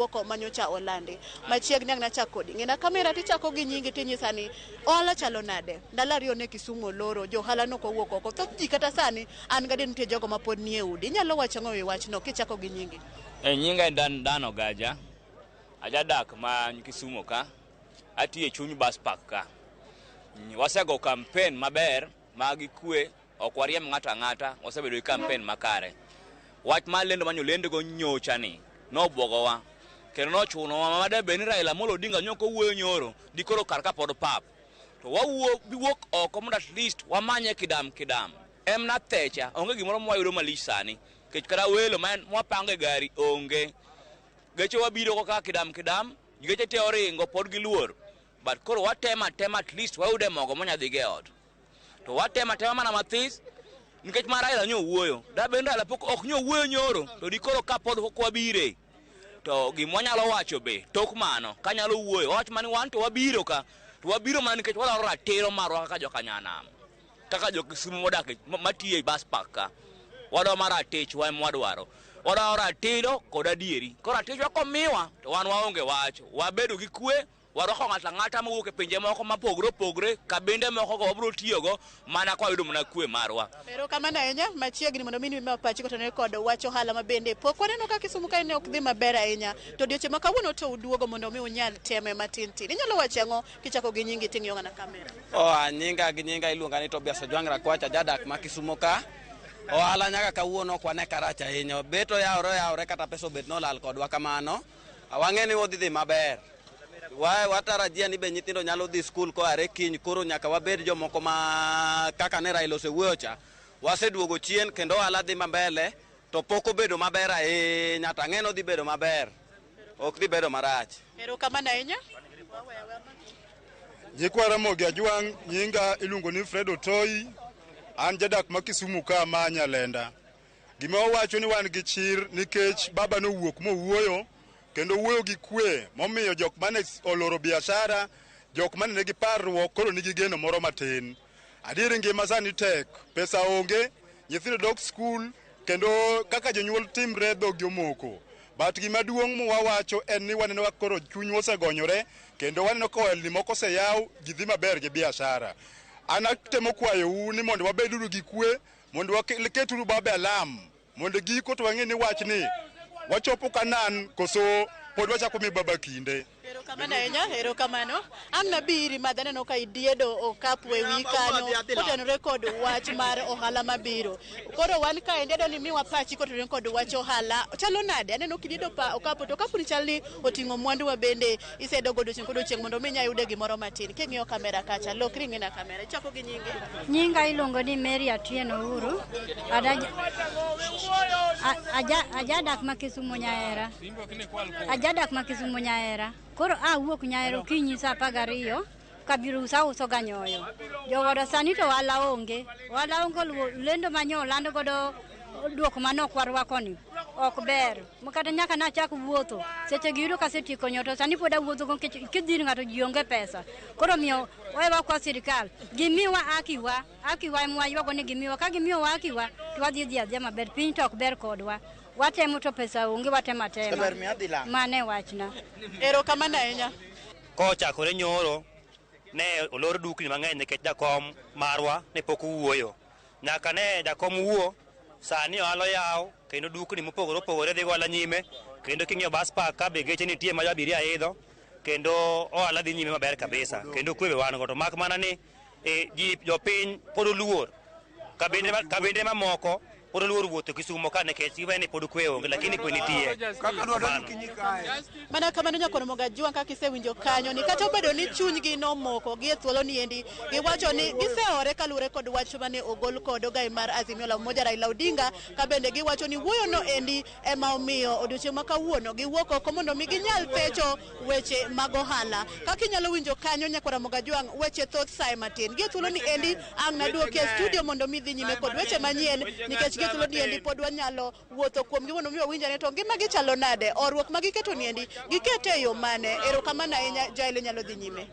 duoko manyocha olandi. Machiegni ang' nachak kodi. Ng'ina kamera tichako gi nyingi tinyisa ni ohala chalo nade? Ndalo ariyo ne Kisumu oloro, jo ohala nok owuok oko. Thoth ji kata sani an gadier nitie jogo mapod nie udi. Inyalo wacho ang'o e wachno kichako gi nyingi? E nyinga en Dan, Dan Ogaja. Ajadak ma Kisumu ka. Atiyo e chuny bus park ka. Wasego campaign maber ma gi kwe, ok wariemb ng'ato ang'ata, wasebedo gi campaign makare. Wach mar lendo manyo lendgo nyocha ni nobwogowa kendo nochunowa ma de bed ni Raila Amolo Odinga nyok owuoyo nyoro dikoro kar ka pod pap. To wawuo wuok oko mondo at least wamanye kidam kidam. Em na thecha onge gimoro mwayudo malich sani nikech kata welo ma mwapango e gari onge. Geche wabiro go kaka kidam kidam, geche te oringo pod giluor. But koro watemo atema at least wayude mogo mwanya dhigo e ot. To watemo atema mana mathis nikech ma Raila nyo wuoyo. Da bed ni Raila pok ok nyo wuoyo nyoro to dikoro ka pod ok wabire. To gima wanyalo wacho be tok mano kanyalo wuoyo wawach mana ni wan to wabiro ka to wabiro mana nikech wadwaro ratiro marwa kaka joka nyanam kaka jo Kisumu modak matiyo e bus park ka. Wadwaro mana ratichwa ema wadwaro. Wadwaro ratiro kod adieri. Koro ratichwa komiwa to wan waonge wach. Wabedo gi kwe warwako ng'ato ang'ata mowuok e pinje moko mapogore opogore, kabinde moko go wabiro tiyogo mana kwa wayudo mana kwe marwa. Erokamano ahinya machiegni mondo mi imiwa pachi kotenore kod wach ohala ma bende pok waneno ka Kisumu kae ne ok dhi maber ahinya to odiochieng' ma kawuono to uduogo mondo mi unyal teme matin tin. Inyalo wacho ang'o kichako gi nyingi ting'iyo ng'ana kamera? Oa nyinga gi nyinga iluonga ni Tobias Ojwang' Rakwach, ajadak ma Kisumo ka. Ohala nyaka kawuono ok wane karach ahinya. Bet oyawore oyawore kata pesa obet nolal kodwa kamano. Wang'e ni odhi dhi maber. Watarajia ni be nyithindo nyalo dhi skul koare kiny, koro nyaka wabed jomoko ma kaka ne Raila osewuoyo cha. Waseduogo chien kendo ohala dhi mambele to pok obedo maber ahinya to ang'e ni odhi bedo maber. Ok dhi bedo marach. Erokamano ahinya. Nyikwa Ramogi Ajwang', nyinga iluongo ni Fred Otoi, an jadak ma Kisumu ka ma Nyalenda. Gima wawacho ni wan gi chir nikech baba nowuok mowuoyo kendo wuoyo gi kwe momiyo jok mane oloro biashara, jok mane nigi parruok koro nigi geno moro matin. Adieri ngima sani tek, pesa onge, nyithindo dok skul kendo kaka jonyuol timre dhoggi omoko. But gima duong' mwawacho en ni waneno ka koro chunywa osegonyore kendo waneno ka ohelni moko oseyaw, ji dhi maber gi biashara. An atemo kwayou ni mondo wabeduru gi kwe, mondo waketuru baba e alam, mondo giko to wang'e ni wachni wachopo Kanan koso pod wachako mi baba kinde. Erokamano ahinya, erokamano. Ang' nabiri madh aneno ka idiedo okapu e wi kanyo kotenore kod wach mar ohala mabiro. Koro wan kaendi adwa ni miwa pachi kotenore kod wach ohala. Chalo nade? Aneno kidiedo pa okapu to okapu ni chal ni oting'o mwandu ma bende isedogo odiochieng' kodiochieng' mondo mi inya yude gimoro matin. King'iyo kamera kacha, lokri ing'ina kamera. Ichako gi nyingi? Nyinga iluongo ni Mary Atieno Uru. Ajadak ma Kisumu Nyaera. Ajadak ma Kisumu Nyaera. Koro awuok Nyaera okinyi saa 12 kabiro uso auso ga nyoyo. Jogodo sani to ohala onge. Ohala onge oluwo lendo ma nyo oland godo duoko mane ok warwako ni ok ber. Kata nyaka nachak wuotho. Seche gi yudo kasetieko nyoyo to sani pod awuotho go nikech kidhi ir ng'ato ji onge pesa. Koro omiyo wewa kwa sirikal gimiwa haki wa, haki wa ema waywago ni gimiwa. Ka gimiyowa haki wa to wadhi dhi adhiya maber. Piny to ok ber kodwa. Watemo to pesa onge, watemo atema. Mano e wachna. Erokamano ahinya. Kochakore nyoro ne olor dukni mang'eny nikech jakom marwa ne pok owuoyo. Nyaka ne jakom wuo, sani ohala oyaw kendo dukni mopogore opogore dhi gohala nyime kendo king'iyo bus park ka be geche nitie ma abiria idho kendo ohala dhi nyime maber kabisa kendo kwe be wan go to mak mana ni ji jopiny pod oluor kabinde mamoko pod oluor wuotho Kisumo ka nikech giwe ni pod kwe onge lakini kwe nitie. Mana kamano nyakono Mogajwang' kaka isewinjo kanyo ni kata obedo ni chunygi nomoko gi e thuolo ni endi giwacho ni giseore kaluwore kod wach mane ogol kod ogai mar Azimio la Umoja Raila Odinga ka bende giwacho ni wuoyo no endi ema omiyo odiochieng' ma kawuono giwuok oko mondo mi ginyal pecho weche mag ohala. Kaka inyalo winjo kanyo nyakwara Mogajwang' weche thoth sae matin. Gi e thuolo ni endi ang' naduoki e studio mondo mi dhi nyime kod weche manyien nikech gi e thuolo ni endi pod wanyalo wuotho kuomgi mondo mi wawinj ane to ngima gi chalo nade, orruok ma giketo ni endi gikete e yo mane. Erokamano ahinya Jael inyalo dhi nyime.